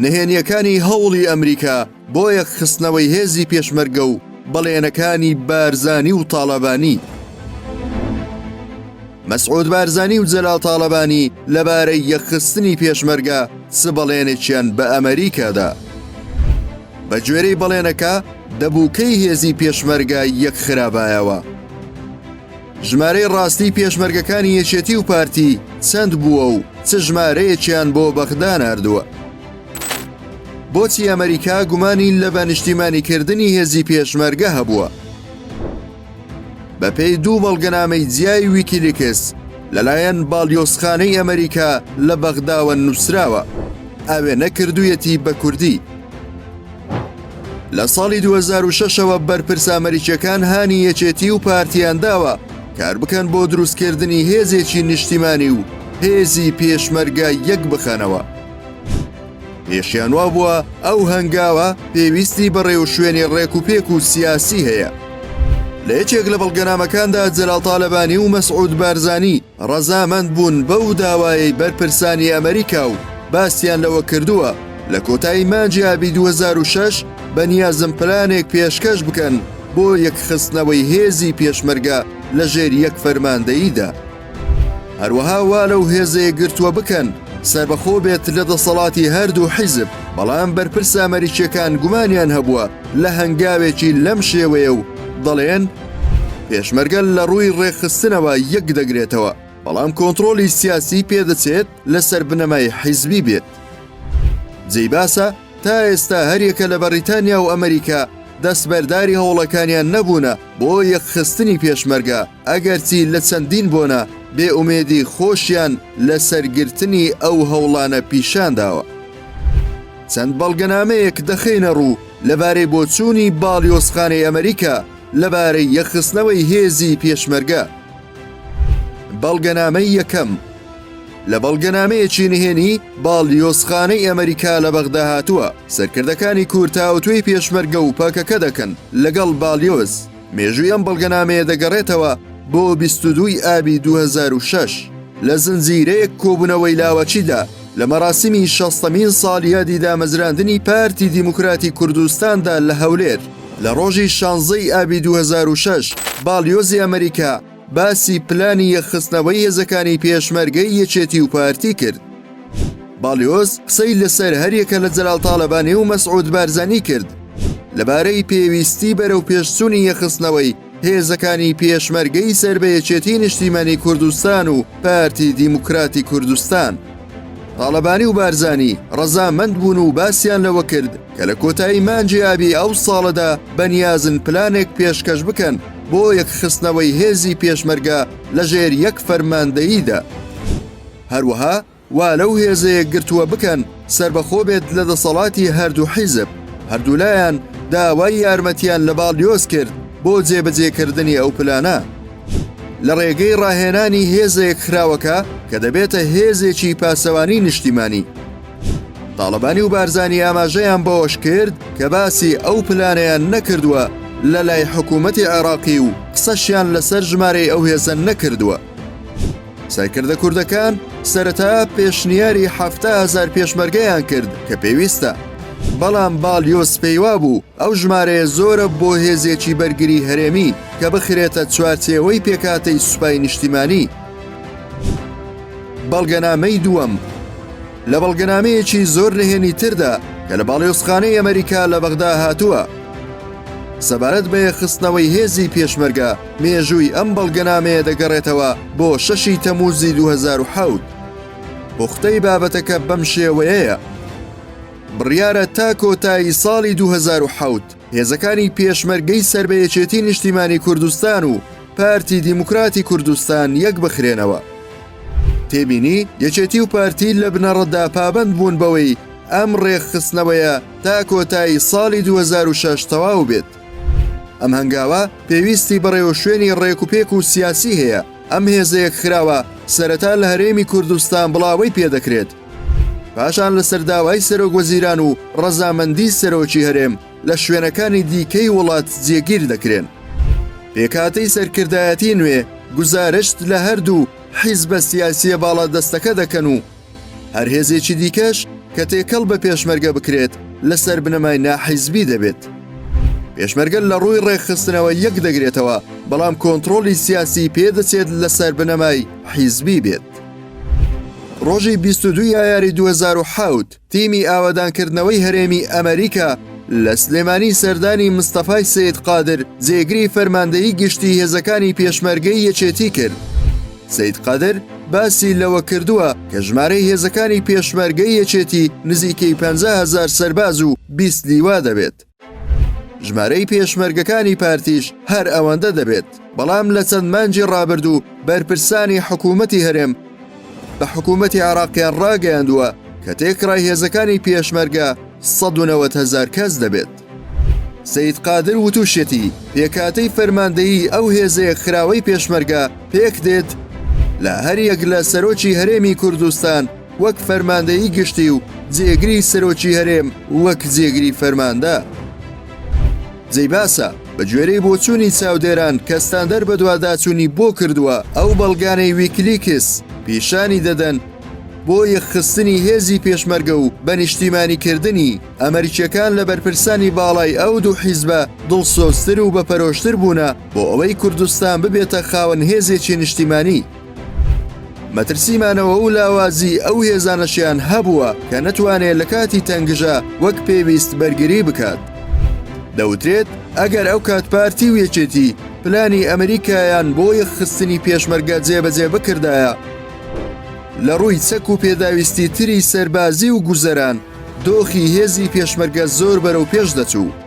نهێنییەکانی هەوڵی ئەمریکا بۆ یەکخستنەوەی هێزی پێشمەرگە و بەڵێنەکانی بارزانی و تاڵەبانی. مەسعود بارزانی و جەلال تاڵەبانی لەبارەی یەکخستنی پێشمەرگە چ بەڵێنێکیان بە ئەمریکا دا؟ بە گوێرەی بەڵێنەکە دەبوو کەی هێزی پێشمەرگە یەکخرابایەوە؟ ژمارەی ڕاستی پێشمەرگەکانی یەکێتی و پارتی چەند بووە و چ ژمارەیەکیان بۆ بەغدا ناردووە؟ بۆچی ئەمریکا گومانی لە بەنیشتیمانیکردنی هێزی پێشمەرگە هەبووە؟ بەپێی دوو بەڵگەنامەی جیای ویکیلیکس لەلایەن باڵیۆزخانەی ئەمریکا لە بەغداوە نووسراوە، ئاوێنە کردوویەتی بە کوردی. لە ساڵی 2006ەوە بەرپرسە ئەمریکیەکان هانی یەکێتی و پارتیان داوە کار بکەن بۆ دروستکردنی هێزێکی نیشتیمانی و هێزی پێشمەرگە یەک بخەنەوە. پێشیان وابووە ئەو هەنگاوە پێویستی بە ڕێوشوێنی ڕێک و پێک و سیاسی هەیە. لە یەکێک لە بەڵگەنامەکاندا جەلال تالەبانی و مەسعود بارزانی ڕەزامەند بوون بەو داوایەی بەرپرسانی ئەمریکا و باسیان لەوە کردووە لە کۆتایی مانگی ئابی 2006 بەنیازن پلانێک پێشکەش بکەن بۆ یەکخستنەوەی هێزی پێشمەرگە لە ژێر یەک فەرماندەییدا. هەروەها وا لەو هێزە یەکگرتووە بکەن سەربەخۆ بێت لە دەسەڵاتی هەردوو حیزب، بەڵام بەرپرسە ئەمەریکییەکان گومانیان هەبووە لە هەنگاوێکی لەم شێوەیە و دەڵێن پێشمەرگە لە ڕووی ڕێکخستنەوە یەک دەگرێتەوە، بەڵام کۆنتڕۆڵی سیاسی پێدەچێت لەسەر بنەمای حیزبی بێت. جێی باسە تا ئێستا هەریەکە لە بەڕیتانیا و ئەمریکا دەستبەرداری هەوڵەکانیان نەبوونە بۆ یەکخستنی پێشمەرگە، ئەگەرچی لە چەندین بۆنە بێ ئومێدی خۆشیان لەسەر گرتنی ئەو هەوڵانە پیشانداوە. چەند بەڵگەنامەیەک دەخەینە ڕوو لەبارەی بۆچوونی باڵیۆزخانەی ئەمریکا لەبارەی یەکخستنەوەی هێزی پێشمەرگە. بەڵگەنامەی یەکەم، لە بەڵگەنامەیەکی نهێنی باڵیۆزخانەی ئەمریکا لە بەغدا هاتووە، سەرکردەکانی کورد تاوتوێی پێشمەرگە و پەکەکە دەکەن لەگەڵ باڵیۆز. مێژووی ئەم بەڵگەنامەیە دەگەڕێتەوە بۆ 22 ی ئابی 2006 لە زنجیرەیەک کۆبوونەوەی لاوەکیدا لە مەراسیمی شەستەمین ساڵیادی دامەزراندنی پارتی دیموکراتی کوردستاندا لە هەولێر لە ڕۆژی 16 ی ئابی 2006 باڵیۆزی ئەمریکا باسی پلانی یەکخستنەوەی هێزەکانی پێشمەرگەی یەکێتی و پارتی کرد. باڵیۆز قسەی لەسەر هەریەکە لە جەلال تاڵەبانی و مەسعود بارزانی کرد لەبارەی پێویستی بەرەوپێشچوونی یەکخستنەوەی هێزەکانی پێشمەرگەی سەر بە یەکێتی نیشتیمانی کوردستان و پارتی دیموکراتی کوردستان. تاڵەبانی و بارزانی ڕەزامەند بوون و باسیان لەوە کرد کە لە کۆتایی مانگی ئابی ئەو ساڵەدا بەنیازن پلانێک پێشکەش بکەن بۆ یەکخستنەوەی هێزی پێشمەرگە لەژێر یەک فەرماندەییدا. هەروەها وا لەو هێزە یەکگرتووە بکەن سەربەخۆ بێت لە دەسەڵاتی هەردوو حیزب، هەردوولایان داوای یارمەتیان لە باڵیۆز کرد بۆ جێبەجێکردنی ئەو پلانە لە ڕێگەی ڕاهێنانی هێزە یەکخراوەکە کە دەبێتە هێزێکی پاسەوانی نیشتیمانی. تاڵەبانی و بارزانی ئاماژەیان بەوەش کرد کە باسی ئەو پلانەیان نەکردووە لە لای حکوومەتی عێراقی و قسەشیان لەسەر ژمارەی ئەو هێزە نەکردووە. سەرکردە کوردەکان سەرەتا پێشنیاری 70هزار پێشمەرگەیان کرد کە پێویستە، بەڵام باڵیۆز پێیوابوو ئەو ژمارەیە زۆرە بۆ هێزێکی بەرگری هەرێمی کە بخرێتە چوارچێوەی پێکهاتەی سوپای نیشتیمانی. بەڵگەنامەی دووەم لە بەڵگەنامەیەکی زۆر نهێنی تردا کە لە باڵیۆزخانەی ئەمریکا لە بەغدا هاتووە سەبارەت بە یەکخستنەوەی هێزی پێشمەرگە مێژووی ئەم بەڵگەنامەیە دەگەڕێتەوە بۆ شەشی تەمووزی 2007 پوختەی بابەتەکە بەم شێوەیەیە بڕیارە تا کۆتایی ساڵی 2007 هێزەکانی پێشمەرگەی سەر بە یەکێتی نیشتیمانی کوردستان و پارتی دیموکراتی کوردستان یەک بخرێنەوە. تێبینی، یەکێتی و پارتی لە بنەڕەتدا پابەند بوون بەوەی ئەم ڕێکخستنەوەیە تا کۆتایی ساڵی 2006 تەواو بێت. ئەم هەنگاوە پێویستی بە ڕێوشوێنی ڕێکوپێک و سیاسی هەیە، ئەم هێزە یەکخراوە سەرەتا لە هەرێمی کوردستان بڵاوەی پێدەکرێت، پاشان لەسەر داوای سەرۆک وەزیران و ڕەزامەندی سەرۆکی هەرێم لە شوێنەکانی دیکەی وڵات جێگیر دەکرێن. پێکهاتەی سەرکردایەتی نوێ گوزارشت لە هەردوو حیزبە سیاسییە باڵادەستەکە دەکەن و هەر هێزێکی دیکەش کە تێکەڵ بە پێشمەرگە بکرێت لەسەر بنەمای ناحیزبی دەبێت. پێشمەرگە لە ڕووی ڕێکخستنەوە یەک دەگرێتەوە، بەڵام کۆنتڕۆڵی سیاسی پێدەچێت لەسەر بنەمای حیزبی بێت. ڕۆژی 22 ئایاری 2007 تیمی ئاوەدانکردنەوەی هەرێمی ئەمریکا لە سلێمانی سەردانی مستەفای سید قادر جێگری فەرماندەیی گشتی هێزەکانی پێشمەرگەی یەکێتی کرد. سید قادر باسی لەوە کردووە کە ژمارەی هێزەکانی پێشمەرگەی یەکێتی نزیکەی 50 هەزار سەرباز و 20 لیوا دەبێت. ژمارەی پێشمەرگەکانی پارتیش هەر ئەوەندە دەبێت، بەڵام لە چەند مانگی ڕابردوو بەرپرسانی حکوومەتی هەرێم بە حکوومەتی عێراقیان ڕاگەیاندووە کە تێکڕای هێزەکانی پێشمەرگە 190 هەزار کەس دەبێت. سەید قادر وتوشیەتی، پێکهاتەی فەرماندەیی ئەو هێزە یەکخراوەی پێشمەرگە پێکدێت لە هەریەک لە سەرۆکی هەرێمی کوردستان وەک فەرماندەیی گشتی و جێگری سەرۆکی هەرێم وەک جێگری فەرماندە. جێی باسە، بە گوێرەی بۆچوونی چاودێران کە ستاندەر بەدواداچوونی بۆ کردووە، ئەو بەڵگانەی ویکلیکس پیشانی دەدەن بۆ یەکخستنی هێزی پێشمەرگە و بە نیشتیمانیکردنی، ئەمەریکییەکان لە بەرپرسانی باڵای ئەو دوو حیزبە دڵسۆزتر و بەپەرۆشتر بوونە بۆ ئەوەی کوردستان ببێتە خاوەن هێزێکی نیشتیمانی. مەترسی مانەوە و لاوازی ئەو هێزانەشیان هەبووە کە نەتوانێ لە کاتی تەنگژە وەک پێویست بەرگری بکات. دەوترێت ئەگەر ئەو کات پارتی و یەکێتی پلانی ئەمریکایان بۆ یەکخستنی پێشمەرگە جێبەجێ بکردایە، لە ڕووی چەک و پێداویستی تری سەربازی و گوزەران دۆخی هێزی پێشمەرگە زۆر بەرەو پێش دەچوو.